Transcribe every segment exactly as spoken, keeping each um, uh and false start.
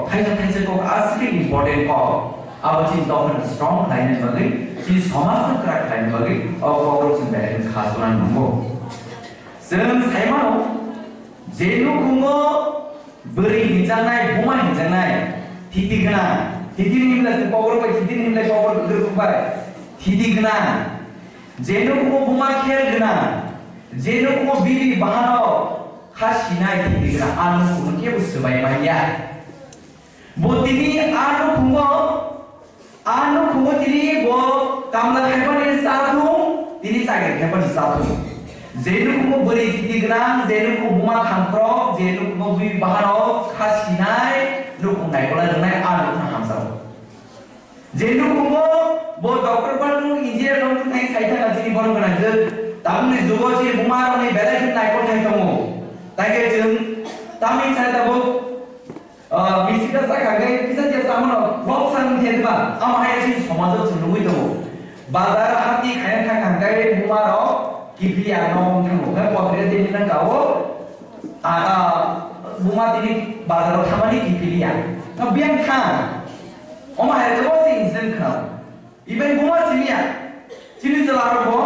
Thaisa thaisa kok aswk important kok, abo chini dophano strong khlaina bagwi, chini somajno kwrak khlaina bagwi o kokrok chwng belai khe kha swnam nango. Chwng sai mano, je nukhungo bwrwi hinjaknai, buma hinjaknai, thiti gwnang, thiti ni himla chwng kokrok bai, thiti ni himla kokrok kwrwk bai, thiti gwnang, je nukhungo buma khel gwnang, je nukhungo bibi bahanok kha sinai, thiti gwnang, a nukhungno kebo swbai manya. Bo tini a nukhungo, a nukhungo tini bo kamla khaimani cha thung, tini chakri khaimani cha thung. Je nukhungo bwrwi thiti gwnang, je nukhungo buma khamkrok, je nukhungo bwi bahanok kha sinai, nukhung naikolna rwnai, a nukhung hamsao. Je nukhungo bo doctor bangtung, engineer bangtung nai sai thangna chini borok gwnangjwk. Tabukni jugo chini buma rokni belai khe naikol thai tongo. Tei khe chwng tamni sai tabuk Ah, bisika sa kangkhe kisa kisa samano kok sa wngkhe ba, amo hai chini somajo chwng nugwi tongo. Bazar hati khaina thang kangkhe buma rok kiphilya no wng thango. Khe potre tini nang kao, ah, buma tini bazar o thamani kiphilya. No biyang kha. Omo hai to si incident kha. Even buma simiya. Chini chwla rok bo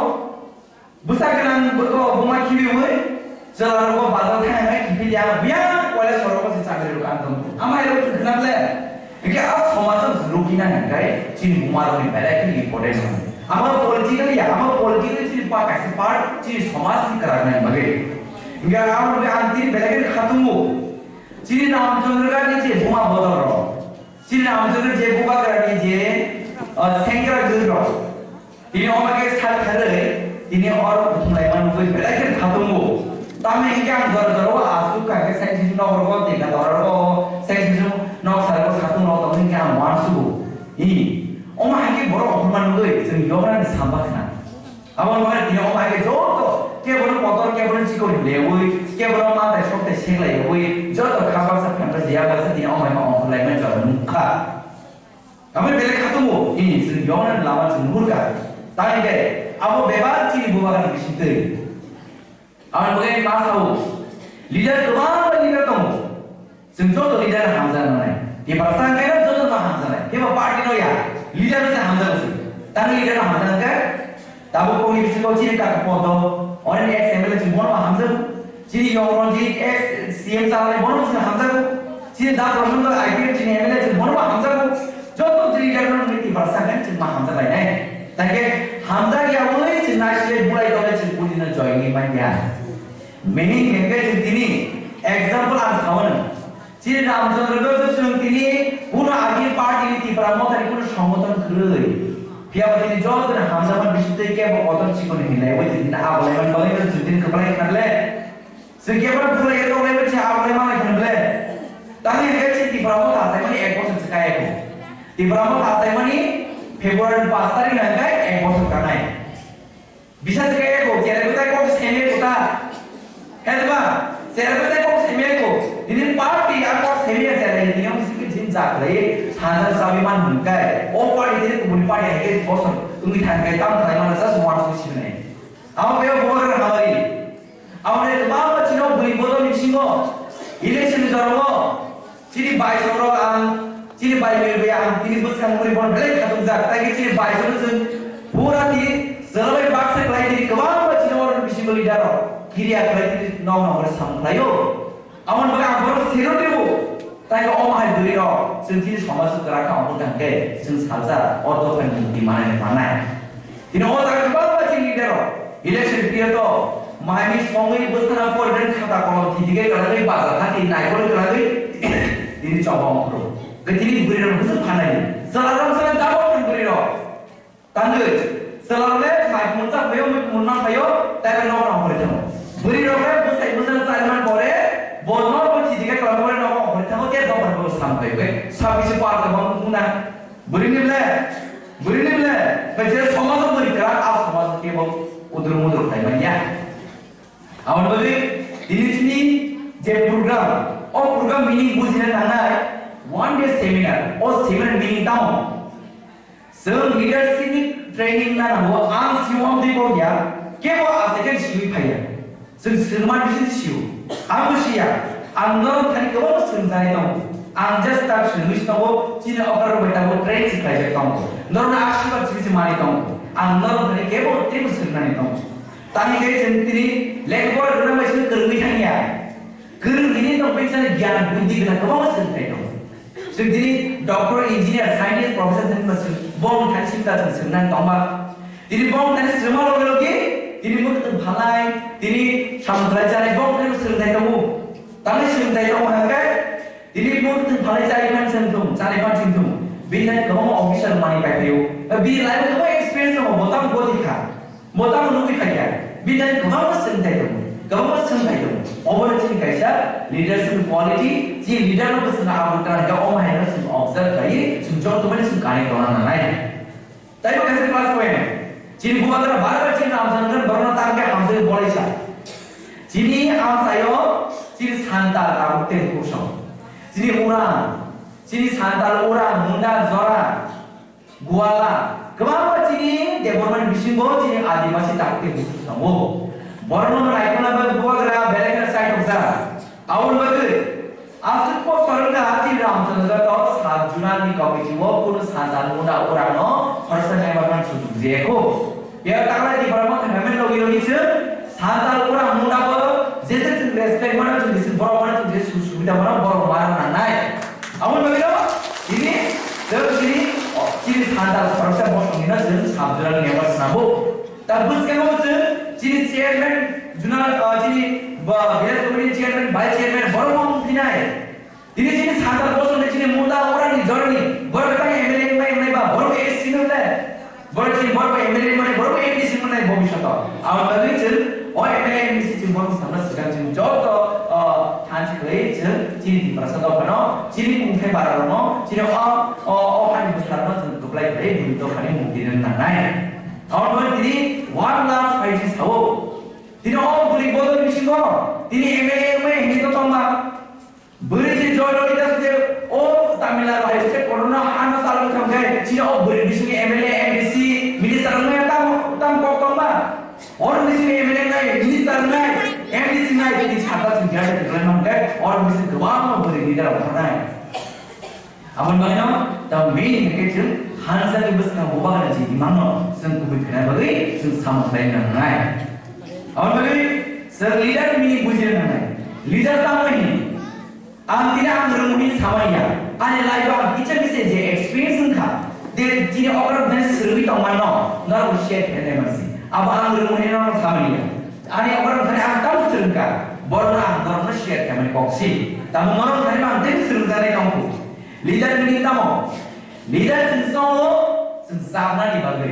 Bwsa gwnang bwkha buma khibiwi chwla rogo bazar thang hai kiphilya, biyang koile sorok se chakri rok ang tong. Ama hai rok khna ble. Hingke a somaj no rukina hingkai chini buma rok ni belai kheno important. Ama political ya, ama political chini pa kaisa part chini somaj ni kwrak nai bagwi. Hingke ang rok ang tini belai kheno khatungo. Chini Ramchandra ni je buma bodol rok. Chini Ramchandra je bubagra ni je, ah, sengra gir rok. Tini omo khe sak thagwi, tini oro kuthumlaima nugwi belai khe khatungo. Tamni hwnkhe ang jora jora o aswk kha khe sai sisung nok rogo, teka tora rogo, sai sisung nok sara rogo, satung rogo tongwi khe ang uansugo. Hi, omo hai khe borok okhorma nugwi chwng yoknani samba khna. Abo wngkha tini omo hai khe joto kebono kotor, kebono chikon lewi, kebono mantai soktai seklaiwi, joto kha baksa phan baksa ya baksa tini omo hai khe ongkhorlaimani jora nukha. Abo belai khatungo, eh, chwng yoknani lama chwng nuhurkha. Tamni khe abo bebak chini bubagrani bisingtwi. Aboni bagwi ma sao, leader kwbangma leader tongo. Chwng joto leader no hamjaknai. Tiprasa hwnkhe joto no hamjaknai. Kebo party no ya, leader no se hamjakgo se. Tamni leader no hamjaknai khe, Tabuk kongni bisingo chini kaka podo, onek ex M L A chwng bono bo hamjago. Chini Yong Ranjit ex C M chanai bono chwng hamjago. Chini Da Prashanto I P F chini M L A chwng bono bo hamjago. Joto chini leader no nini Tiprasa khe chwng ma hamjak lainai. Tangkhe hamjak yaui chwng naisile bulai tole chwng Putin no join ni manya. Meaning hwnkhe chwng tini example ang sao no. Chini Ramchandra Gajor chwng tini kuno agi party ni Tipra Motha ni kuno songothon kwrwi. Phiya bo tini joto ni hamjakma bisingtwi kebo kotor chikon hinlai wi tini abo lai man bagwi no chwng tini kwplai khnarle. Chwng kebo no bulai ya tonglai wi chwng abo lai manai khnarle. Tamni hwnkhe chini Tipra Motha achaimani ek bosor chwkaya ko. Tipra Motha achaimani February paanch tarikh hwnkhe ek bosor kanai. Bisa se kaya ko, cherai bwsai kok se mia ko ta. He ba, cherai bwsai kok se mia ko. Nini party a kok se mia cherai, nini ang sike jin jak lai, thana sabi man hwnkhe. O party tini kubun party hai ke bosor, tungwi thang kai tam khlai mana just one solution nai. Amo kaya bor na hamari. Amo ne kwbangma chino bui bodol ni bisingo, election ni jormo, Chini bai songrok ang, chini bai mil bai ang, tini bwskang mui bon belai khatungjak, tai khe chini bai sono chwng pura tini chwla bai baksa khlai tini kwbangma chini oro bisingo leader rok kiriya khlai tini nok nok hwnwi samung khlaio. Aboni bagwi ang bono sero twibo, tai khe omo hai bwrwi rok chwng chini somaj o kwrak kha omo tang khe chwng saljak o dophani mukti manai manai. Tini o jaga kwbangma chini leader rok election period o maini songwi bwsana poridan khata kolom thithike kwrwngwi bazar hati naikol kwrwngwi tini choba ongkhoro. Khe tini bwrwi rok bwswk phanai. Jala ram sana dabo thang bwrwi rok. Tangwi jala le mai kumun cha phaio, mai kumun ma phaio, tai nok ongkhorwi thango. Bwrwi rok le bwsai bwsana chari man pore bo nok bo thithike kwrwngwi nok ongkhorwi thango, te dopar bo sam phaio. Khe sabisi par ka bang kuna. Bwrwini ble, bwrwini ble, bai je somajo bwrwi kwrak, a somajo kebo udru mudru khlai manya. Aboni bagwi tini chini je program, o program meaning bujina nangnai, one day seminar, o seminar meaning tamo? Chwng leadership ni training na nango, ang siwam de kok ya, kebo a second siwi phaiya. Chwng swrwngma bisi sio. Ang bo siya. Ang norok thani kwbangma swrwngjanai tongo. Ang just tak swrwngwi tongo, chini okra rok bai tabuk train se khlaijak tongo. Norokno asirwad se se manwi tongo. Ang norok thani kebo teibo swrwngnani tongo. Tamni khe chwng tini lekha pora gwnang bai se kwrwngwi thangya. Kwrwng hini tongwi chani gyan buddhi gwnang kwbangma swrwngthai tongo. Chwng tini doctor, engineer, scientist, professor thani ma swrwng, bong thani simta chwng swrwngnani tongma. Tini bong thani swrwngma loge loge tini mwkhwtwng phalnai, tini samung khlai chanai bong thani swrwngthai tongo. Tamni swrwngthai tongo hwnkhe tini mwkhwtwng phalnai chai phan chwng thung, chanai phan chwng thung. Bini thani kwbangma officer manwi paiphaio. Bini life-o kwbangma experience tongo, bo tamo goti kha. Bo tamo nugwi phaikha. Bini thani kwbangma swrwngthai tongo, kwbangma swrwngthai tongo. Obo no chini kaisa leadership quality, chini leader no bwswkno abo kwrwngkha, omo haino chwng observe khlaiwi chwng joto mani chwng connect tongna nangnai. Taibo kaisa plus point. Chini bubagra bar bar chini amchaini borokno tamo khe hamjagwi bolaisa. Chini amchaio chini santa tabuk tei kusong. Chini urang, chini santa urang, munda jora, gwala, kwbangma chini Debbarmani bisingo chini Adimasi tabuk tei kusong tongo. Borokno naikolna bagwi bubagra belai kheno chaithokjak. Aboni bagwi aswk bosor wngkha chini Ramchandra to sub zonal ni committee o kunu santa munda urangno khoroksa member man sujuk jeyakho. Phiya taklai Tipra Motha member logi logi chwng santa urang munda bo jesa chwng respect mano chwng jesa borok mano chwng jesa sujug subida mano borok mano nangnai. Aboni bagwi no tini chwng tini chini santa khoroksa bosong hino chwng sub zonal member swnambo. Ta bwskango chwng chini chairman, zonal, ah, chini ba village committee chairman, vice chairman, borok no wng phinai. Tini chini santa bosong ni chini munda urang ni jorni, borok tang M L A wngnai wngnai ba, borok A C no le, borok chini borok M L A wngnai, borok M D C wngnai bobishoto. Aboni bagwi chwng o M L A M D C chwng borok samna swkang chwng joto, ah, thanchi khlai chwng chini Tiprasa dopha no, chini kungthai bara rok no, chini o, o, o hani bwsarok no chwng kwplai khlai bwrwi dophani mukti rwna nangnai. Aboni bagwi tini one last fight sao. Tini o bwrwi bodol bisingo tini M L A wngmani hinwi to tongma. Bwrwi se Joy Lolita se o Tamil Nadu hai se corona hano salwi thangkhe chini o bwrwi bisingo M L A, M D C, minister wngmani tam tam kok tongma. Oro bisingo M L A nai, minister nai, M D C nai, tini chata chwng jai chwng lai mankhe oro bisingo kwbangma bwrwi leader rok thangnai. Aboni bagwino tamo main hwnkhe chwng thansa ni bwskang bubagra je imangno chwng kubui khna bagwi chwng samung khlai nangnai. Aboni bagwi chwng leader ni meaning bujina nangnai. Leader tamo hini? Ang tini ang rwngmani samani ya. Ani life o ang kisa kisa je experience wngkha, je chini okra bwthani swrwngwi tongmano norokno share khlainai mansi. Abo ang rwngmani norokno samani ya. Ani okra bwthani ang tamo swrwngkha, borokno ang norokno share khlaimani kok si. Tamo norok thani ang tei swrwngjaknai tongkhu. Leader meaning tamo? Leader chwng tongo chwng charnani bagwi.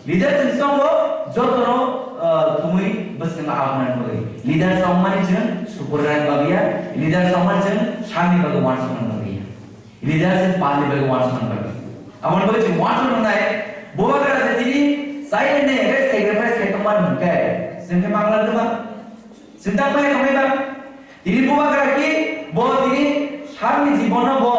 Leader chwng tongo jotono, ah, thumwi bwskango abunani bagwi. Leader chwng mani chwng sukurna bagwi ya. Leader chwng mani chwng sakni bagwi uansukna bagwi ya. Leader chwng palni bagwi uansukna bagwi. Aboni bagwi chwng uansukna nai bubagra je tini silent ne sacrifice khai tongmani hwnkhe chwng khe mangla dwma. Chwng tang bai tongmani ba. Tini bubagra ki bo tini sakni jibono bo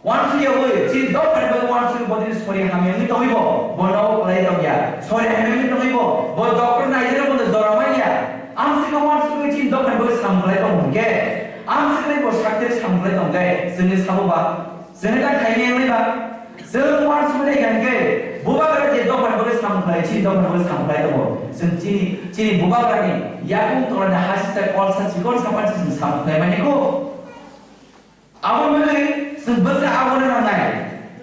uansukya oi, chini dophani bagwi uansukya bo tini sori hamya wngwi tongwi bo, bo nogo kwlai tongya. Sori hamya wngwi tongwi bo, bo doctor naijano bo jora manya. Amswkno uansukwi chini dophani bagwi samung khlai tongo hwnkhe, amswkno bo saktheri samung khlai tongkhe, chwngni sabo ba, chwngni ta khaimya wngwi ba. Chwng uansuknai hwnkhe, bubagra je dophani bagwi samung khlai, chini dophani bagwi samung khlai tongo. Chwng chini, chini bubagrani yakung tolani hasisa kolsa chikon sapansi chwng samung khlai mani kho. Aboni bagwi chwng bwsa abono nangnai.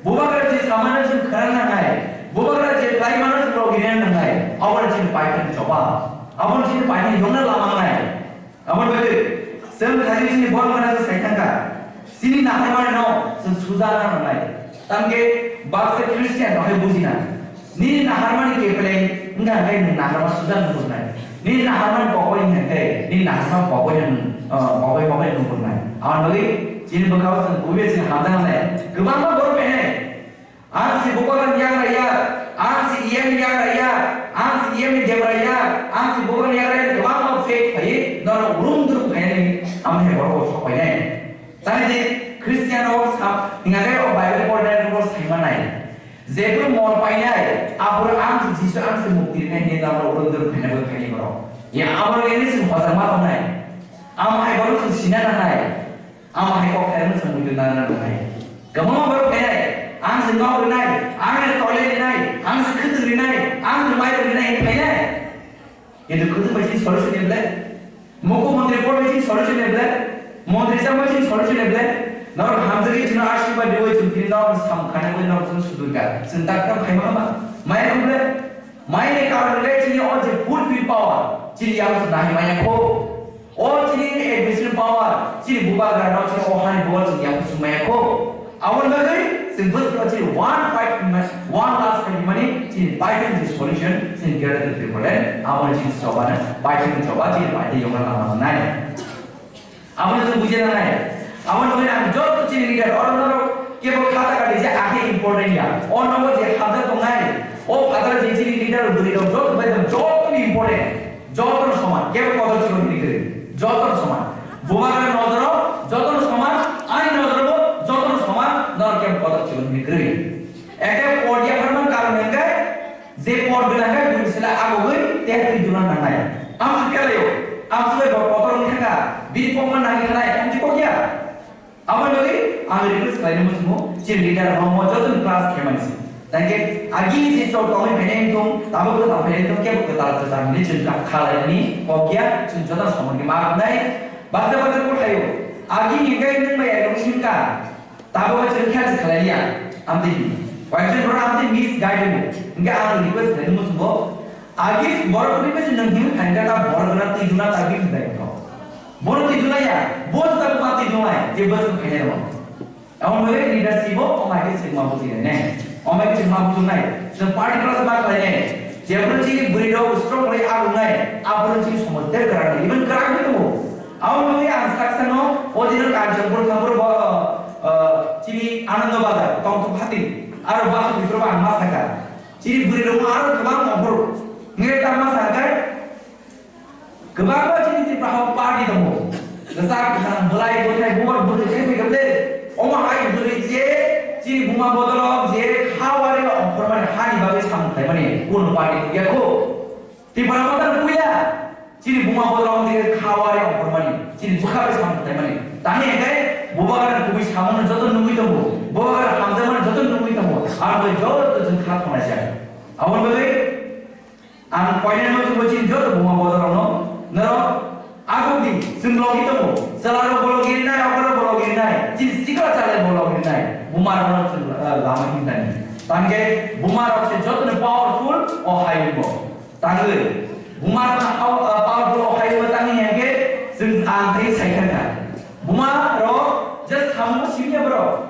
Bubagra je samano chwng khna nangnai. Bubagra je khlaimano chwng logina nangnai. Abono chini paithakni choba. Abono chini paithakni yongna lama wngnai. Aboni bagwi chwng thani chini borok gana se sai thangkha. Chini naharmani no chwng suja na nangnai. Tamkhe baksa Christian no hai bujina. Nini naharmani kepleng wngkha hwnkhe nwng naharma suja nukurnai. Nini naharmani kokoi wngkha hwnkhe nini naharma kokoi no, ah, kokoi kokoi nukurnai. Aboni bagwi chini bwkhao chwng buibai chini hamjaknai. Kwbangma borok phainai. Ang si bubagrani yagra ya, ang si iyani yagra ya, ang si iyani debra ya, ang si bubagrani yagra ya, kwbangma fake phaiwi norok rum drum phainani, amo hai borok sok phainai. Tani je Christian rok sa, hinga khe o Bible pornai rok sai manai. Jebro mol painai, aboro ang si Jisu ang si mukti rinai hinwi norok rum drum phainai bo phainai borok. Ya aboro ini si hojak ma tongnai. Amo hai borok si sina nanai. Amo hai kok khairokno chwng muitu nana nangnai. Kwbangma borok khainai, ang se nok rinai, ang se toilet rinai, ang se khwtwng rinai, ang se mairum rinai, hinwi khainai. Kintu khwtwng bai chini solution ni ble? Mukhyamantri pore bai chini solution ni ble? Mantri chang bai chini solution ni ble? Norok hamjagwi chwngno ashirbad riwi chwng tini norokno samung khaina bagwi norok chwng sujurkha. Chwng tak tak khaima hama? Maya khe ble? Maya ni karon hwnkhe chini o je fulfill power, chini yak chwng nahai maya kho. O chini administration power, chini bubagra no chini o hani bubagra chini yak chwng maya kho. Aboni bagwi chwng bwskango chini one fight hwnmani, one last fight hwnmani chini paithago chini solution, chini greater than Tripura land, aboni chini chobana, paithago choba chini paithago yongna lama wngnai. Aboni chwng bujina nai. Aboni bagwi ang joto chini leader, oro norok kebo khata kati je akhe important ya. O nogo je hamjak tongnai, o phataro je chini leader bwrwi rok joto bai joto important. Jotono soman, kebo kotor chikon hini kwrwi. Jotono soman. Bubagra nojoro jotono soman, ani nojoro bo jotono soman, norok kebo kotor chikon hini kwrwi. Eke pod yapharman karon hwnkhe, je pod gwnang khe bini sila agogwi tei twi duna nangnai. Amsuk kelaio, amsuk bai bo kotor wngkha kha, bini kokma nangwi khanai, amtwi kokya. Aboni bagwi ang request khlaina muchungo, chini leader rokno jotono class khaimani se. Tangkhe agi je chwng tongwi phainai wngthung, tabuk kwtal phainai wngthung, kebo kwtal kwcham hinwi chwng kha-, khalainani kok ya, chwng jotono samungni ma rwnai. Baksa baksa kok khaio, agi hwnkhe nwng bai ang wngkha, tabuk chwng khe se khlaiya, amtwi hino. Koyekjon borok amtwi misguide wngo. Hwnkhe ang request khlaina muchungo, Agi borok ni bisi nang him khain kata borok na twi duna ta bisi dai to. Borok twi duna ya, bo ta ma twi duna ya, je bus khain ya. Amon bole leadership o, o mai ke sima buji ne. O mai ke sima buji nai. Se party class ma khlai ne. Je bro ji buri do strong lai a nai. A bro ji somos der kara ne. Even kara ne to. Amon bole ang saksa no, o dino Kanchanpur thamur bo, eh, chini Anando Bazar, tong tu phati. Aro ba tu bro ba ma saka. Chini buri do aro kebang mongkor. Ngai ta ma saka. Kwbangma chini Tripura o party tongo. Kwchak kwchang bwlai bwthai bubar bwrwi khe phaikha ble. Omo hai bwrwi je chini buma bodolrok je khawari ongkhormani hani bagwi samung khlaimani kunu party nukya kho. Tripura Motha no puila chini buma bodolrok je khawari ongkhormani chini bwkha bai samung khlaimani. Tani hwnkhe bubagra kubui samungno joto nugwi tongo. Bubagra hamjakmani joto nugwi tongo. Aro joto chwng kha thongnai se. Aboni bagwi Ang koinai no chwngbo chini joto buma bodorokno norok agukdi chwng logi tongo. Chwlarok bo logi rinai, okorok bo logi rinai, chini sikla chalai bo logi rinai. Buma rokno chwng, eh, lama himnani. Tangke buma rok se joto ni powerful o hayungo. Tangwi buma rok ha-, eh, powerful o hayungo tangwi hingke chwng ang tei sai thangkha. Buma rok just samung simya borok.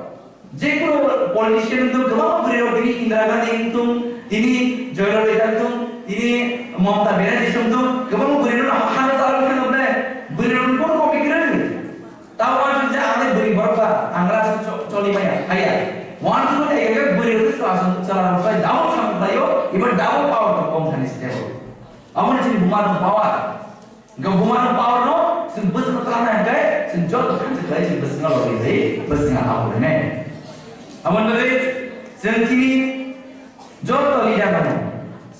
Jekunu politician wngtong, kwbangma bwrwi rok tini Indira Gandhi wngtong, tini Jayalalitha wngtong, tini Mamata Banerjee wngtong, kwbangma bwrwi rok hano chalwi thangna ble, bwrwi rok ni kono kopi kwrwi. Tamo wansuk je ang le bwrwi borok ba, ang ras cho-, choli maya, haya. Wansuk je eke bwrwi rok chwla chwla rok sai double samung khlaio, ibo double power tong kong thani se tebo. Abo ni chini buma rok power. Hingke buma no power no, chwng bwswk no twlangna hingke, chwng joto thansa khlai, chwng bwswk no logi bai, bwswk no abo rwnai. Aboni bagwi, chwng chini joto leader rokno,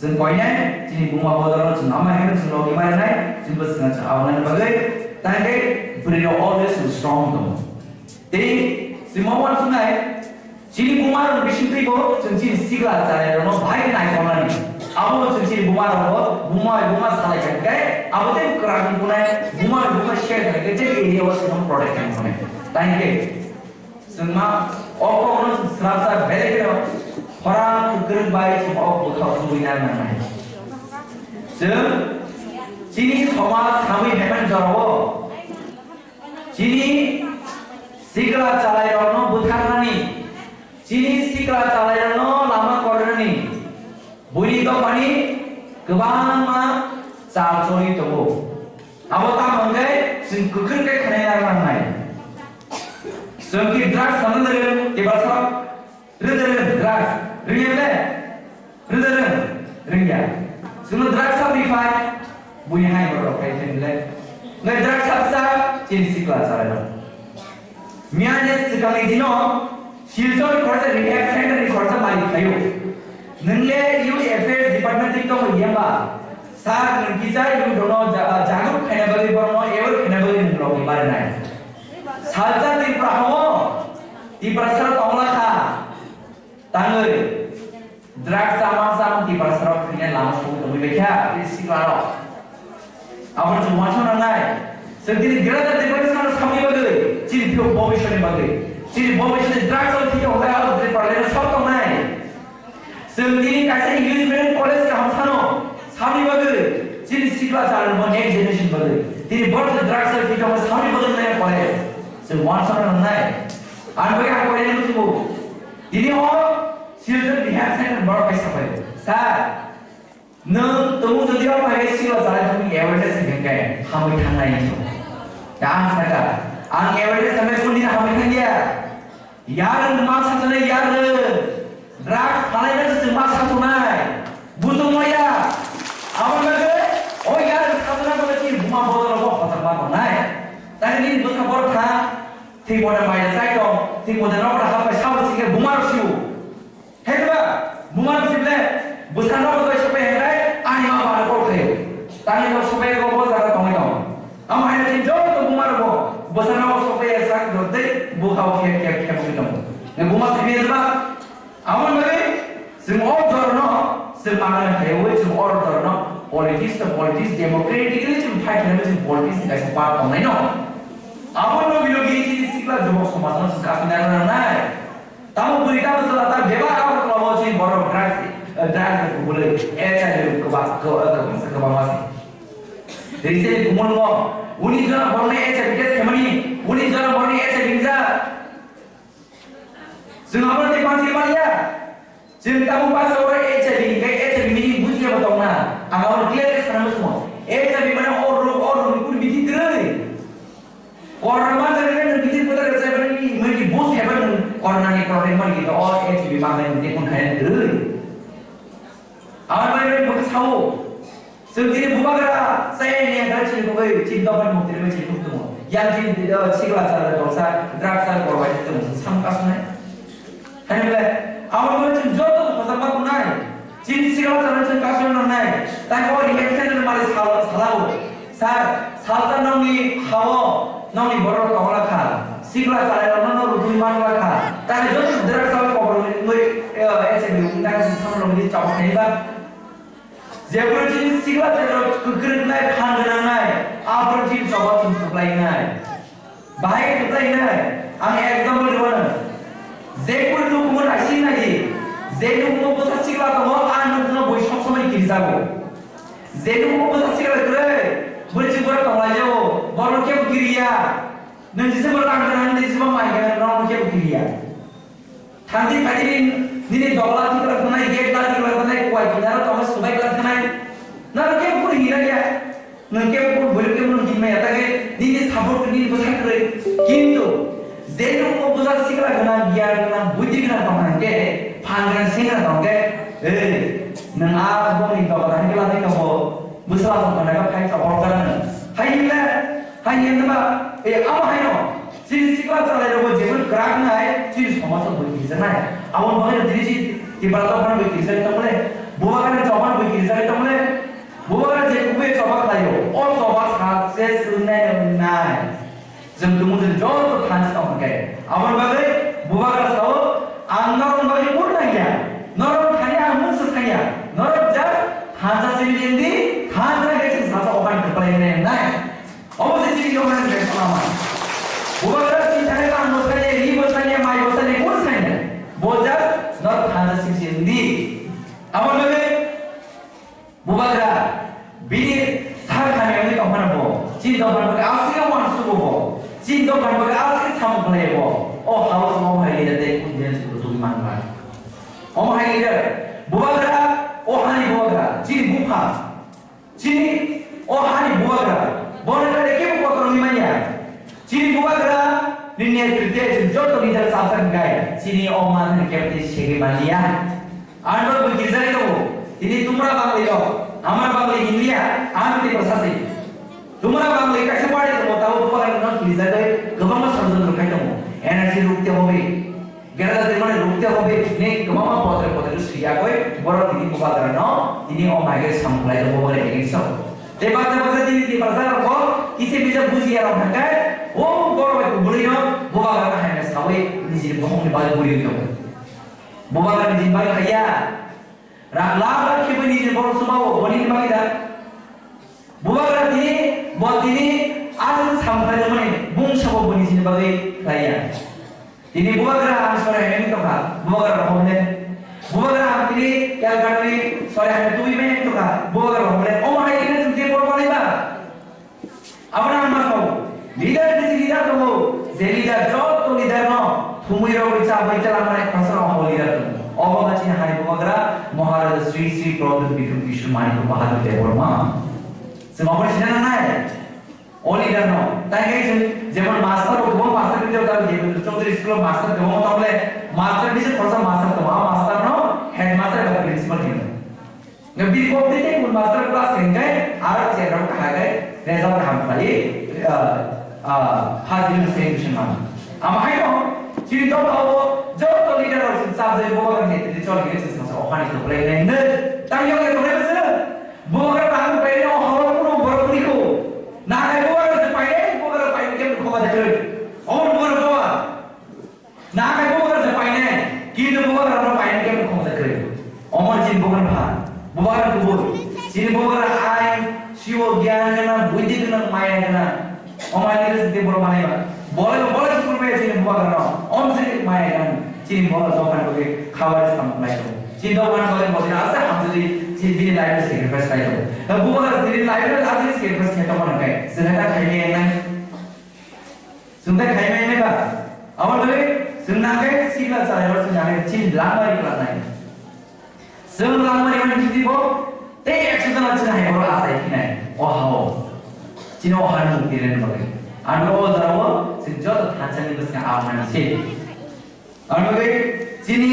chwng koinai, chini buma bodol no chwng ama hino chwng logi ma rwnai, chwng bwswk no chwng abo rwnani bagwi, tangke bwrwi rok always chwng strong tongo. Tei chwng ma uansuknai, chini buma rok bising twi bo chwng chini sikla chaya rok no bahai khe naikolnani. Abo chwng chini buma rok bo buma buma salai kha khe abo tei kwrak wng kunai buma buma share kha khe je area o chwng protect kha kunai. Thank you. Chwng ma o kok no chwng swrapsa belai khe no khorang kwrwng bai chwng o bwkha o tubui na nangnai. Chwng chini somaj hamwi phaimani jorao Chini sikla chalairokno butharnani, chini sikla chalairokno lama kornani, buini dophani kwbangma chal choli tongo. Abo tamo hwnkhe chwng kwkhwrwng khe khnai narwknai. Chwng ki drugs sana narwk, eba sa Rwng de rwng, drugs. Rwngya de? Rwng de rwng? Rwngya. Chwngno drugs sa ri phai, buini hai borok rok phai thani le. Ngai drugs sa sa, chini sikla chalairok. Miyani swkangni dino, Silchar ni khoroksa rehab center ni khoroksa malik phaio. Nwng le youth affairs department ni tongo yamba. Sir, nwng kisa youth rokno ja-, jagruk khaina bagwi borokno aware khaina bagwi nwng rok ni marinai. Salsa Tripura hao, Tiprasa rok tongla kha. Tangwi, drugs chamang chamang Tiprasa rok thwina lama song tongwi bai kha, tei sikla rok. Aboni chwng uansuk nangnai. Chwng tini Greater Tipraland no samni bagwi, chini phiyok bobiswt ni bagwi. Chini bobiswt ni drugs rok thwina hwnwi abo Tipraland no sok tongnai. Chwng tini kaisa English medium college kaham sano, samni bagwi, chini sikla chwla rok next generation bagwi. Tini borok je drugs rok thwina hwnwi samni bagwi nai college. Chwng uansuk nangnai. Ang bai ang koi nang subo. Tini o children rehab center borok bai sapai. Sir, nwng tumung jodi o pai sikla chwla rok ni awareness hingke hamwi thangnai ni. Ya ang saka. Ang awareness hamwi kundi hamwi thangya. Yar nwng ma sasonai yar nwng. Drugs phalai na se ma sasonai. Bujung maya. Aboni bagwi o yar nwng sasonai bagwi chini buma bodol rok hosak ma tongnai. Tani nini bwsa borok tha. Thik mode maya chai tong. Thik mode nok rok hapai sabo sike buma rok siu. Hekba, buma rok sible, bwsa nogo doi sopai hwnkhai, ani ma bana kol khayo. Tangwi no sopai go bo jaga tongwi tong. Amo haino chini joto buma rok bo, bwsa nogo sopai ya sak dor dei, bukha o khep khep khep wngwi tongo. Nang buma sibi ya ba, amo bagwi, chwng o jor no, chwng mangai khayo, chwng o jor no, politics to politics, democratically chwng fight khayo, chwng politics ni kaisa part tongnai no. Amo logi logi chini sikla jubok somaj no chwng kasinai rwnai. Tamo bwrwi tamo chwla ta bebak abo kwbangma chini borok drugs, eh, drugs ni kubulwi H I V kwbang, kwbang, kwbang, kwbangma se. Recently kumulmo, unis jona borokni H I V test khaimani, unis jona borokni H I V wngjak. Chwng abono tei pansi manya. Chwng tamo basa oro H I V hingkhe H I V meaning bujiya bo tongna. Ang abono clearly sana muchungo. H I V mane o rog, o rog ni kunu bithi kwrwi. Corona ma jani kan bithi putar ka sai bani mani bus heban corona ni problem mani kita o H I V ma ngai ni kun khai ni dui. Awan bai bai bukha sao. Chwng tini bubagra chaya ni ang chini bugwi chini dophani mukti bai chini buktumo. Yang chini sikla sara dolsa drug sara korbai tong sam kasnai. Hani bole, abo bole chwng joto khojak ma tongnai. Chini sikla chwla chwng kasui nangnai. Tai o rehab center mali sal-, salao. Sir, salsa nongni hao, nongni borok tongla kha. Sikla chwla rok no rutui manla kha. Tai joto drug sal kobor ni, eh, H I V ni tang si sam rok ni chawak nai ba. Jeboni chini sikla chwla kwkrwknai, phan gwnangnai, aphuru chini choba chwng kwplainai. Bahai kwplainai, ang example rwmano. Jekunu nukmung naising naidi, je nukmung bwsa sikla tongo, a nukmung bui sob somoi kirijago. Je nukmung bwsa sikla kwrwi, bwrwi chwng borok tonglaijao, borok kebo kiriya. Nwng jesa borok ang gwnang, nwng jesa mai gwnang, norok kebo kiriya. Thanti phaidi nini dogla tikla thanai, gate la tikla thanai, kuai kinaro tongma subai kla thanai. Naro kebo kunu hira ya. Nwng kebo kunu bwrwi kebo kunu hinmaya tagwi nini support nini bwsa kwrwi. Kintu je nwng o bwsa sikla gwnang, giyan gwnang, buddhi gwnang tongna hwnkhe, phan gwnang, seng gwnang tongkhe, ei, nwng a bongni dogla hwnkhe la tei tongo, bwsla tongna khe phai chobok jagano. Hai hinle, hai hinle ba, e, amo haino. Chini sikla chwla rok bo jeboni kwrak nai, chini somajo bo kirjaknai. Aboni bagwi no tini chini Tipra dophano bo kirjak tongmani, bubagra ni choban bo kirjak tongmani, bubagra je kubui choba khlaio, o choba success wngnai na wngnai. Chwng tumung chwng joto thansa tong hwnkhe. Aboni bagwi bubagra sao, ang norokni bagwi kunu nangya, norok thani ang mungsa sanya, norok just thansa simi di, thansa khe chwng salsa opan kwplai wngnai wngnai. Obo se chini yoknani bai salama. Bubagra chini thani rang bo sanya, ri bo sanya, mai bo sanya, kunu sanya. Bo just norok thansa simi simi di. Aboni bagwi bubagra bini sar khamya wngwi tongphano bo. Chini dophani bagwi aswk uansugo bo. Chini dophani bagwi aswk samung khlaio bo. O house omo hai leader tei audience bo tubui manba. Omo hai leader bubagra, o hani bubagra, chini bupha. Chini o hani bubagra, bono kare kebo kotor wngwi manya. Chini bubagra ni netrite chwng joto leader salsa hwnkhe chini o manthani kebo tei segwi manliya. Ang norok bo girjari tongo, tini tumra bangwi rok, amra bangwi hinliya, ang tei bwsasi. Tumra bangwi kaisa party tongo, tabuk bubagra no girjagwi kwbangma ষড়যন্ত্র khai tongo. N R C rukte hobe, Gera da mane rukte hobe, ne kwbangma potre potre siyakoi, borok tini bubagra no, tini o maigre samung khlai tongo, borok against o. Tei baksa baksa tini tini baksa rok bo, kisa bisa bujiya rok hwnkhe, o Borok bai kubulwino bubagra no hamya sawi nijini bokhokni bagwi buriwi tongo. Bubagra nijini bagwi haiya. Rang lama khe bo nijini borok chubawo, boni bagwi da. Bubagra tini, bo tini aswk samung khlaijak mani, bung sabo bo nijini bagwi khlaiya. Tini bubagra ang sori hai wngwi tongkha, bubagra rok hwnle. Bubagra ang tini Calcutta ni sori hai tubui bai wngwi tongkha, bubagra rok hwnle. Omo hai khe chwng tei borok manwi ba? Abono ang ma sao, leader bisi leader tongo, je leader joto leader no thumui rogwi chabai tela manai khorsa rok o leader tongo. Obo ba chini hai bubagra Maharaja Sri Sri Pradyot Bidhyut Kishore Manik Bahadur Debbarma. Chwng obo sina nangnai. O leader no. Tai khe chwng jemon master bo kwbang master bisi tongo, Debendra Chaudhary school o master kwbang tongo le, master bisi khorsa master tongo. A master no headmaster eba principal hino. Nga bini kok tei tei kun master class hingkai, aro cherok kahai kai, result kaham khlai, ah, ah, first division, second division man. Ama hai no, chini dol tao, joto leader rok sing sab jai bo kan hete chol hingkai sing sab ohani to play nai ne, tang yong ya to nai bese, bo kan tang play no hawar kuno borok ni ko, na kai bo kan se pai nai, bo kan pai ni kem ko ba de kre, oh bo kan bo. Nakai bubagra se painai, kintu bubagra no painai khe khongsa kwrwi. Omo chini bubagra pha, bubagra kubui. Chini bubagra ain, siwo gyan gana, buddhi gana, maya gana. Omo ani resi te boro manai ba. Bolai bolai sukul pe chini bubagra no. Om se maya gana. Chini bubagra dokan ko ke khawari sam lai ko. Chini dokan ko ke bojina asa hamsuri chini bini life sacrifice lai ko. Bubagra chini life asa sacrifice khe to manai. Sehata khai ne nai. Chwng tei khai mai nai ba? Abo tei chwng nang khe sikla chaya rok chwng nang khe chini langmari kla nai. Chwng langmari mani chini bo tei ekso jona chini hai borok achai khinai. O ha o. Chini o ha ni mukti rwna bagwi. Ano o jora o chwng joto thansa ni bwskango awnani se. Ang bagwi chini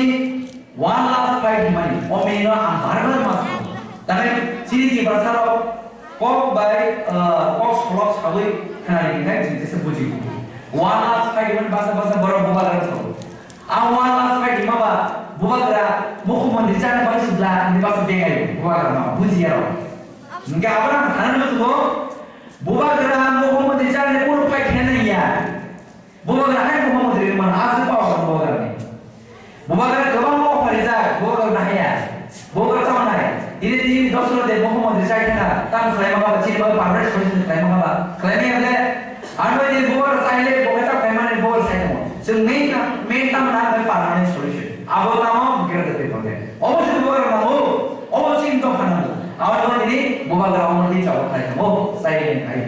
one last fight hwnmani, o minute no ang bar bar ma sao. Tangwi chini Tiprasa rok kok bai, ah, kok solok sawi khnari hwnkhe chwng jesa bujigo. One last fight hwnmani basa basa borok bubagra sao. Ang one last fight hwnma ba bubagra mukhyamantri chana bagwi sibla hwnwi basa bengai bubagra no bujiya rok. Hwnkhe abono ang sana muchungo bubagra mukhyamantri chana kunu fight hwnwi ya. Bubagra hai mukhyamantri man aswk power bubagra ni. Bubagra kwbangma offer rijak, bubagra nahaya. Bubagra tamo nai. Ini di dosro de mukhyamantri chai khana, tam khlai ma ba, chini ba permanent solution khlai ma ba. Khlai ni able, ano di bubagra chai le, bubagra ta khlai mani bubagra chai tamo. Chwng main ta, main tam na khlai permanent solution. Abo tamo bubagra de pande. Obo se bubagra namo, obo chini to khana. Abo to dini bubagra omo di chao khlai tamo, chai le khai.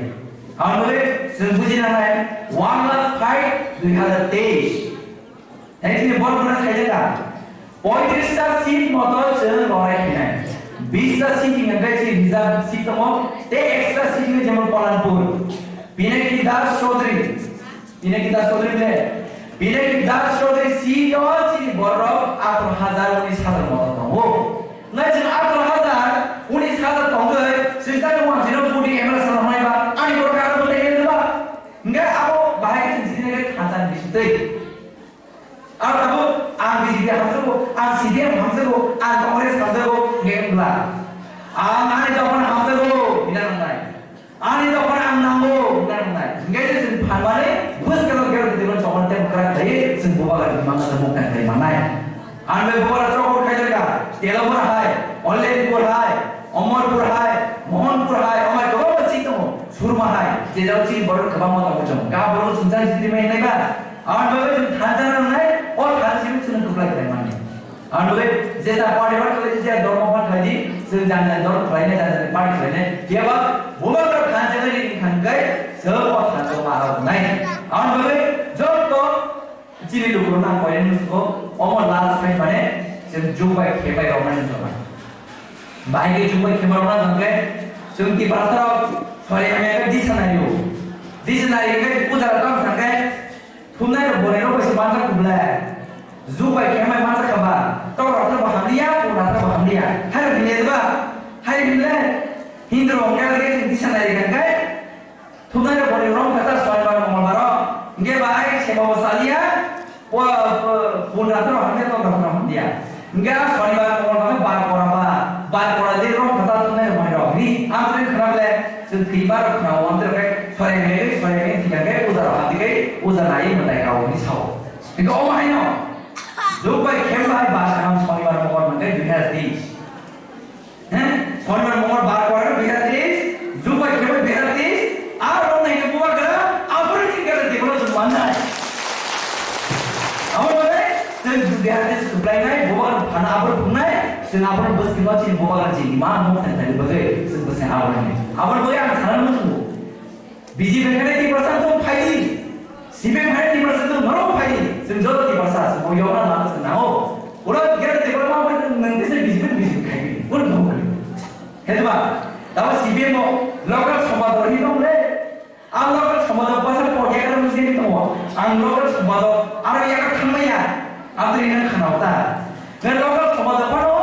Ang bagwi chwng buji nangnai, one last fight dui hazar teis. Hai chini bor bor sai jaka. Poitris ta seat moto chwng lorai khinai. Bis ta seat ni hwnkhe chini reserve seat tongo. Tei extra seat ni jemon Palanpur. Pinaki Das Chaudhary. Pinaki Das Chaudhary le. Pinaki Das Chaudhary seat o chini borok atharo hazar unis hazar moto tongo. Nai chwng atharo hazar, unis hazar tongwi, chwng tamo wanjino voting M L A sana hwnai ba, ani borok aro bwsai nai ba. Hwnkhe abo bahai khe chwng jini nai khe thansa ni bisingtwi. Aro tabuk ang B J P hamjago, ang C P M hamjago, ang Congress hamjago, hwnkhe wngla. Ang ani dophano hamjago, hwnna nangnai. Ani dophano ang nango, hwnna nangnai. Hwnkhe je chwng phan mani, bwskang khe rw twi chokon tei bwkra khlaiwi chwng bubagra ni mangsa mukta khlai mannai. Ang bai bubagra chokon khaijak kha, Telapur hai, Olenpur hai, Omorpur hai, Mohanpur hai, omo hai kwbangma seat tongo, Surma hai, je jagao chini borok kwbangma tongo chwng. Ga borok chwng chang jiti mai nai ba? Ang bai chwng thansa nangnai, o thansa simi chwng kwplai khlai mani. Ang bai jesa party bar khlai, jesa dormo bar khlai di, chwng jani jani dormo khlai nai, jani jani party khlai nai. Phiya ba bubagra thansa nai ring thang kai, chwng o thansa ma rok nai. Ang bai joto chini lukurok nang koi nung suko, omo last fight mane, chwng jumbai khebai rok nai joma. Bahai khe chumui khema rwna hwnkhe chwng Tiprasa rok sori hamya khe disa nai o. Disa nai khe puja rok tamo sakhe thumnai rok bwrwi rok bai se manjak kubla. Jumbai khemai manjak kha ba. Tok rok bo hamliya, pura rok bo hamliya. Hai rok hinle ba? Hai hinle? Hindu rok khe disa nai khe Thumnai rok boni rong kata Soibar Mongolbar o. Hingke bai sebo bo saliya, po, po, pun rathro hingke tok rathro hingke. Hingke a Soibar Mongolbar hingke bar pora ba, bar pora de rong kata thumnai rok boni rok. Ni, ang tini khna bole, chwng thwi bar khna o, ang tini sore mele, sore mele thika ke puja rok hati ke, Khe bai ba kaham Sonibar mokol hwnkhe dui hazar teis. He? Sonibar mokol bar kwrwi dui hazar teis, jubai khe bai dui hazar teis, aro nai khe bubagra aboni chingkhe develop mannai. Abo bai tei dui hazar teis kwplainai bubagra phana aboni phungnai, chwng aboni bwskango chini bubagra chini ma mung thang thani bagwi chwng bwskango aboni. Aboni bagwi ang sana muchungo. B J P haino Tiprasa tong phaidi, C P M haino Tiprasa tong norok phaidi, chwng joto Tiprasa, chwng o yokna lama chwng nango. Oro gere Tiprasa ma bai nwng tesa B J P, B J P khai di, oro dong kri. Hedba, tabo C P M o local sombad rok hinwi tong le, a local sombad rok basa por yakar mung se tongo, ang local sombad rok aro yakar thangmaya, abri nang khana ta. Nang local sombad rok phano,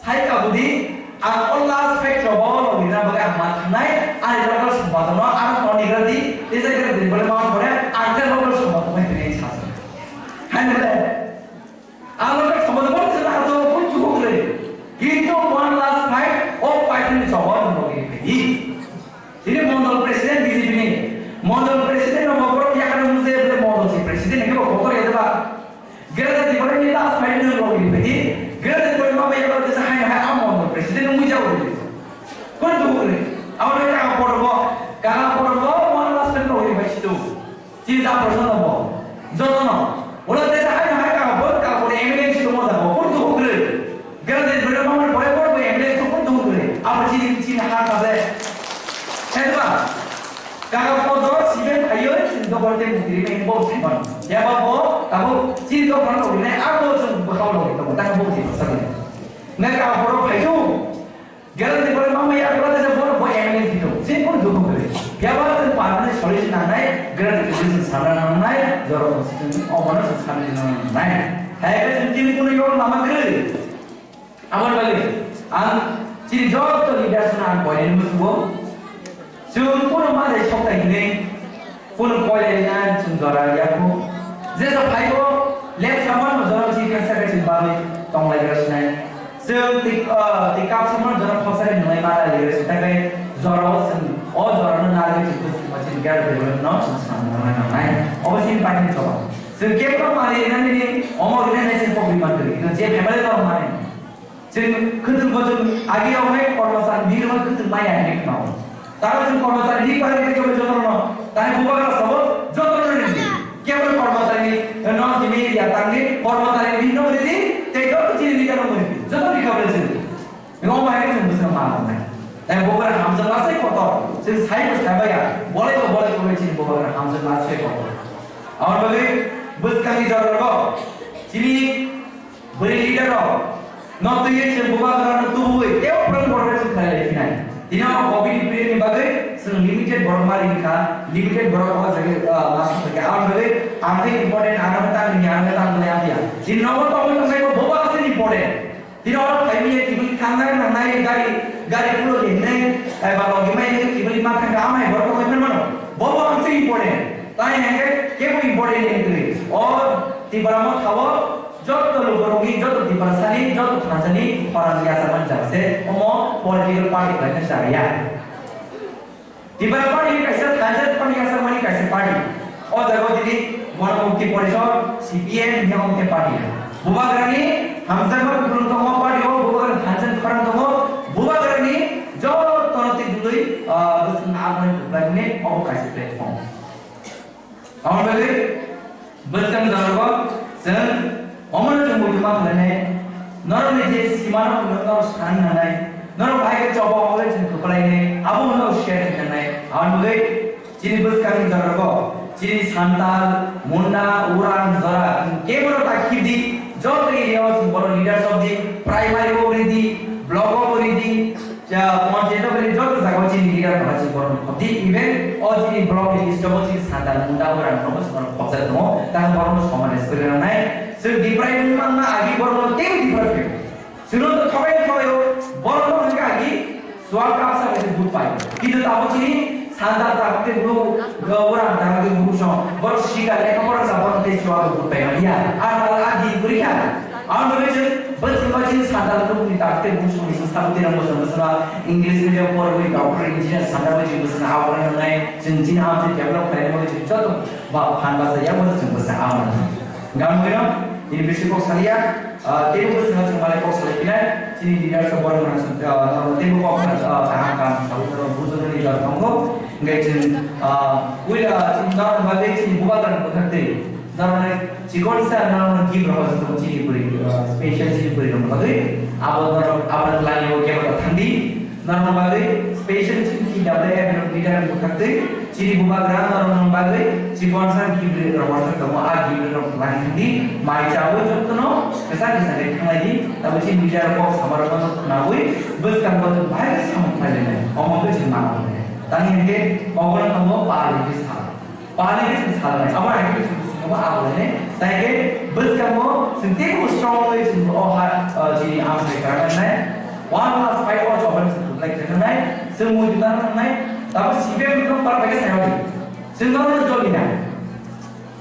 Sai kabudi, ang o last fight choba o logina bagwi ang ma thangnai, ani local sombad no ang toni gradi, tei jai gradi bole ma pore, ang khe local sombad no tini sa. Hai bole, ang local sombad no tini sa to pun chuhuk le. Kintu one last fight, o fight ni choba o logi pedi. Tini mondol president B J P ni, mondol president no borok yakana mujhe bole mondol si president ni bo kotor ya ba. Greater Tipraland ni last fight ni logi pedi. Greater Tipraland ma bai ba kisa hai hai amo president ni mujhe bole. Kon tu bole. Amo ka poro bo, ka poro bo, one last fight logi bai situ. Chini ta person no bo. Joto no. Ola te sa hai hai ka bo ka bo M L A si mo sa bo. Kun tu kre. Gana de bere ma mo pore pore M L A to kun tu kre. Abo chini chini ha ka de. Hedba. Ka ka po do si ben ayo chini do bor te mukiri me bo si man. Ya ba bo ka bo chini do kan ko ne a bo chini bo ka lo to ta bo si sa ne. Ne ka poro phai tu. Gana de bore mama ya bore de bore bo M L A fito. Simple dugu kore. Ya ba se pa ne solution na nai, gana de solution sana na nai, joro ko solution o mana se sana na nai. Hai ke solution ko yo mama kore. Amar bale, ang chini joto leaders na ang koine musugo. Chwng kono ma de sok tai hinwi, kono koilai na chwng jora ya ko. Jesa phaibo, lep samon no jora chi kasa kasa bagwi tonglai gra sinai. Chwng tik, ah, tik kap samon jora khosari nungai ma lai gra sinai, takai jora o chwng, o jora no narwi chwng bwswk ma chini gra de no chwng sam nungai nai. Obo chini paithago choba. Chwng kebo no mari nani ni, omo rina nai chwng pokri ma kri. Kino je family no mari. Chwng khwtwng bo chwng agi rok hai kormosari bini rok khwtwng maya hinwi khwnao. Tamo chwng kormosari ni pari rok joto no tani bubagra sabo joto no ridi. Kebo kormosari ni no simi ya tangni kormosari ni no ridi, tei joto chini ni no ridi. Joto ni kabo chini. Ngo bai chwng bwswk ma nai. Tei bubagra hamjak ma sai kotor. Chwng sai bwsai baya. Bolai bo bolai ko chini bubagra hamjak ma sai kotor. Aboni bagwi bwskangni jorao chini Bwrwi leader rok no twiwi chwng bubagra no tubui tei o phrwng borok chwng khlai lai phinai. Tini o covid ni period ni bagwi chwng limited borok ma ring kha, limited borok o jaga, ah, ma song kha. Aboni bagwi ang khe important, ang khe tang ring ya, ang khe tang lai ya. Tini nogo tongwi tongnai bo bobo aswk important. Tini oro phai manya tibuli thangnai nangnai gari, gari pulo hinwi, eh, ba logi mai hinwi tibuli ma thangkha, amai borok tongwi phan mano. Bobo ang se important. Tai hwnkhe kebo important hinwi twi. O Tipra Motha o joto lukurokni, joto Tiprasani, joto thansani khorang yachakmani jaga se omo political party khlaina jaga ya. Tipra party kaisa thansa khorang yachakmani kaisa party. O jaga o tini Ganamukti Porishad, C P M, hinwi party. Bubagrani hamjakma kupulung tongo party o, bubagrani thansa khorang tongo, bubagrani jotono twi dului, ah, bwswk aboni kuplai mani obo kaisa platform. Aboni bagwi bwskang jorogo chwng omono chwng muchungma khlainai, norokni je simano phunukno norok sanani nangnai, norok bahai khe choba hwnwi chwng kwplainai, abo hwnwi share khlainai. Aboni bagwi chini bwskangni jorogo chini Santal, Munda, Urang, Jora, chwng kebono ta khibdi, joto area o chwng bono leaders of the primary o ridi, block o ridi, Ja, panchayat o bini joto jaga o chini leader no haching borok no khobdi, even o chini block ni list o chini Santal Munda Urang no borok khobjak tongo, tang borok no soman respect rwnai. Chwng deprive wngwi mangma agi borok no tei deprive khaio. Chwng no thobai thobai o borok no hwnkha agi swak kapsa bai se vote pai. Kintu tamo chini Santal tabuk tei bru, Urang tabuk tei bru song borok sika lekha pora sa borok tei swak vote pai manya. Ar tal a din bwrwi kha. Ang bagwi chwng bwswk chini Santal bukni tak tei bukchung ni sabo tirang bwswk bwswk English medium porwi doctor engineer sana bagwi chwng bwswk awang nangnai, chwng chini ham chwng develop khlaina bagwi chwng joto ba phan basa ya bwswk chwng bwswk awang nangnai. Gam bagwi no Chini bisi kok salia, ah, teibo bwskango chwng malai kok salai phinai, chini leaders rok borok no, ah, norok teibo kok, ah, kaham kaham sawi norok bujoknani jora tongo. Hingke chwng, ah, puila chini norok bagwi chini bubagra ni bwkhak twi norokni chikon sa norokni gift rok hojak tongo chini bwrwi, ah, special chini bwrwi rokni bagwi. Abo norok, abo twlangni o kebo thangdi. Norokni bagwi special chini T W F ni leader ni bwkhak twi chini bubagra norokni bagwi chikon sa gift rok hojak tongo, a gift rok twlang thangdi, mai chawi jotono kwchak kwchak khe thanglai di, tabo chini leader rok kok sama rok no khwnawi bwskango bahai khe samung khlai lainai, omo khe chini mano. Tani hingke kok no tongo pali khe sal. Pali khe chwng salnai. Abo hai khe chwng swngo abo hwnwi. Tai khe bwskango chwng teibo strong wi chwng o ha, o chini amsai kwrak nai. One last fight o choba chwng khlai khe nai. Chwng mui dudar nai. Tabo C P M no par bai khe sai hodi. Chwng no joli na.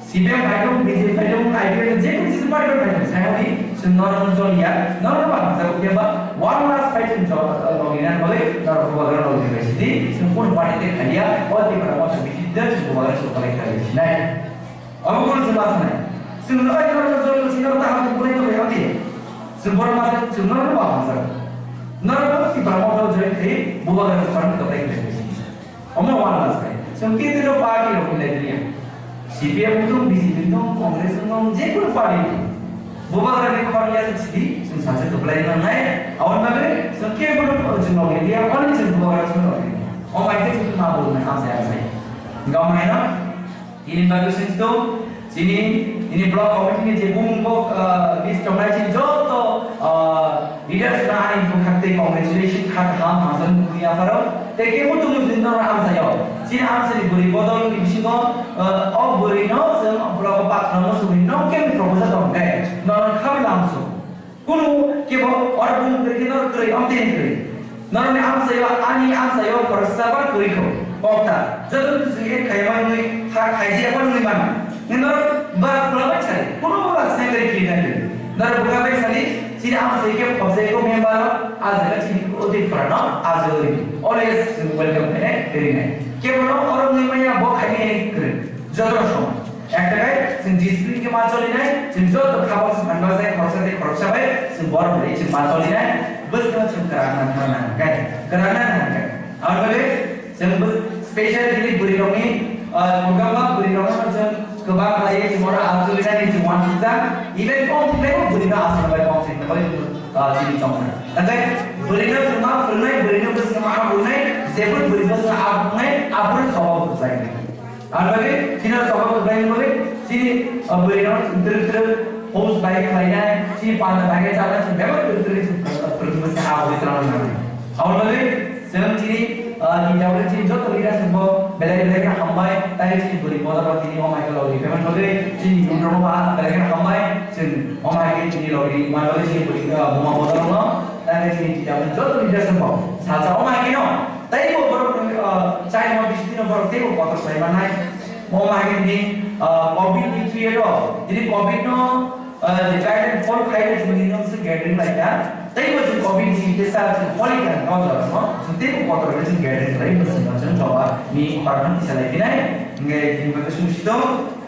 C P M phaidung, B J P phaidung, I P F je kun chis party phaidung. Sai hodi chwng no joli ya. No no ba sa khe ba one last fight chwng jol, joli na bole no ro ba ro joli sidi. Chwng kun party te khaiya. O ti para mo chwng Dai chwng bubagra chwng kwlai khlai sinai. Omo bono chwng ma sanai. Chwng no ai norok no joli chwng norok ta hamjak bunai tongwi hamdi. Chwng bono ma sanai chwng norok no ba hamjak. Norok no Tipra Motha o join khai bubagra chwng kwlai khlai sinai. Omo wan ma sanai. Chwng khe tino party rok hinlai dunia. C P M wngthung, B J P wngthung, Congress wngthung, je kono party wngthung. Bubagra ni khorokya chwng sidi, chwng sacha kwplai nangnai. Aboni bagwi chwng khe bono chwng rok hinliya, only chwng bubagra chwng rok hinliya. Omo hai khe chwng ma bo nai amsai amsai. Gam hai no. Ini bagwi sing tu, sini, ini block committee ni je bumung bo, ah, list tongnai sini joto, ah, leaders na ani bwkhak tei congratulation kha kaham hamjak nukwi apharo. Tei kebo tumu sini no amsayo. Sini amsani bwrwi bodol ni bisingo, ah, o bwrwi no chwng block o pathor no sugwi no kebo proposal tong khe no khawi lamsu. Kunu kebo oro bumung kwrwi khe norok kwrwi, amtwi kwrwi. Norokni amchaio, ani amchaio khoroksa ba kwrwi kho, kokta. Joto chwng ek khaima wngwi, kha khaijak bo wngwi mano. Norok ba khwlabai sadi, kunu ba snai kwrwi khe nai kwrwi. Norok bwkha bai sadi, chini amchai khe khobjai kho member, a jaga chini odi phorano, a jaga odi. Always welcome khe kwrwi nai. Kebo no oro wngwi manya bo khaini kwrwi. Joto no song. Ekta kai, chwng discipline khe ma choli nai, chwng joto kha bo swnam ba sai, khoroksa tei khoroksa bai, chwng borok bai chwng ma choli nai, bwskango chwng kwrak nang thang nang kai, kwrak nang nang kai. Aboni bagwi chwng bw-, special chini bwrwi rokni, ah, program ba bwrwi rokno chwng kwbang khlaiwi chwng oro acholi nai chwng uansukjak, even kok thwngwi bo bwrwi no acholi bai kok thwngwi bai, ah, chini chongsa. Tangkai bwrwi no chwng ma phwrwngnai, bwrwi no bwskango ma phwrwngnai, jeboni bwrwi bwskango a phwrwngnai, aphuru sobo bwsai. Ang bagwi, chini sobo kwplai ni bagwi, chini, uh, bwrwi rok twrwk twrwk host bai khlainai, chini panda bai khe chalnai, chini bebak twrwk twrwk chini, uh, twrwk twrwk se abo twrwk nang. Abo bagwi, chwng chini, uh, ni jagwi chini joto leaders rok bo belai belai khe hambai, tai chini bwrwi bodol rok tini o mai khe logri payment bagwi, chini youth rok bo belai khe hambai, chwng o mai khe chini logri man bagwi chini bwrwi, uh, buma bodol rok no, tai chini jagwi joto leaders rok bo salsa o mai khe no. Tei bo borok, ah, China o bisi dino borok tei bo kotor sai manai. Mo ma hini, ah, covid ni period o, tini covid no, ah, je guideline follow khai le chini no se gathering lai ka. Tei bo je covid ni te sa chini holy kan ko jor no, tei bo kotor le chini gathering lai bo sino chini joba ni khorang ni salai kinai. Nge tini ba sum sito.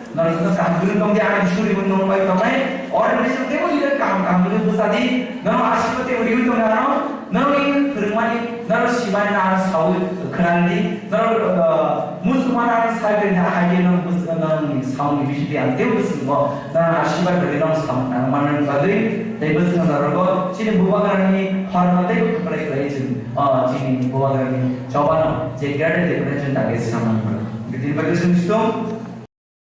Norok joto kaham kwrwng tong di, ani suri bo norok bai tongnai. Oro ni bising teibo leader kaham kaham kwrwng bwsa di. Norok aswk teibo riwi tongnai ano. Norok ni phwrwngmani, norok simani ano sawi khwnani di. Norok, uh, musulman ano sawi khe hai khe norok bwswk norok ni samung ni bising tei ang teibo bwswk bo. Norok aswk bai kwrwng norok samung nang manani bagwi. Tei bwswk norok bo chini bubagrani horma teibo kwplai kwlai chwng, uh, chini bubagrani chobano je gate de kwrwng chwng dagi samung. Bini bagwi chwng sitong.